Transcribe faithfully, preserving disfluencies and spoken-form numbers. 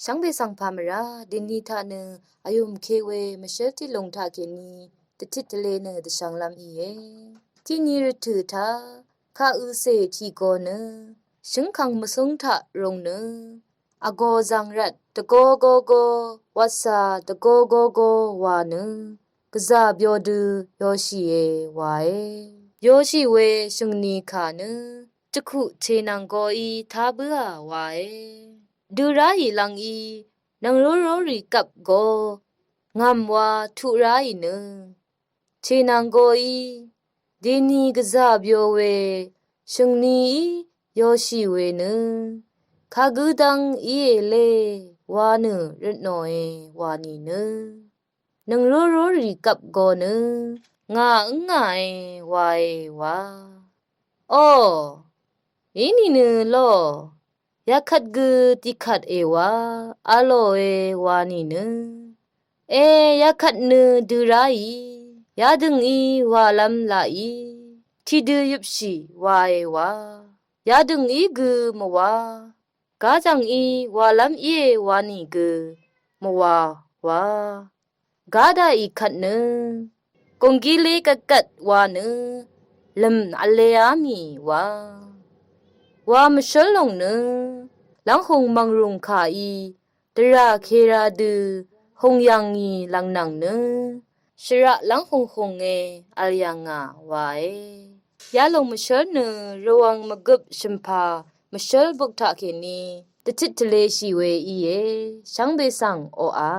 Shvngbe svng pà mvrá dèní taq nø vyùm ke we mvshǿl tiq lung taq kèní dvtit tvle nø dvshvnglv́m íe. Tiqni rvtø̀ taq kaq øcè tiq go nø shǿngkvng mvsúng taq rung nø vgō zvng rvt dvgō gō gō, wvtsa dvgō gō gō wa nø gvzà byo dø yoshìe wae. Yoshì we shø̀ngni kà nø dvkuq tènvng goí tá bǿà wae. Dø ráì lvngí nvng rórórì gvp go ngv̀m wa tuq ráì nø tènvng goí dèní gvzà byo we shø̀ngnií yoshì we nø kagǿ dv́ng íe lé wa nø rvtnòe wa nìnø nvng rórórì gvp go nø ngà ǿngàe wae wa. O, í nìnø ló, yakvt gø tiqkvt èwa vlòe wa nìnø, e, yakvt nø dø ráì, yadøngí walv́m laqí tiqdø yøpshì wae wa. Yadøngí gø mvwa, gajv̀ngí walv́m íe wa nìgø mvwa wa. Gá daqì kvt nø gònggílé gvtgvt wa nø lv̀m vleá mì wa. Wa mvshǿl lòng nø lv́nghùng mv̀ngrùng kàí dvrà kera dø hùng yv̀ngì lv̀ngnv̀ng nø shvraq lv́nghùng hùnge vl yv̀ngà wae. Yalòng mvshǿl nø Rvwv̀ng mvgøp shø̀mpà mvshǿl buk taq kèní dvtit tvleshì we íe. Shvngbe svng oqà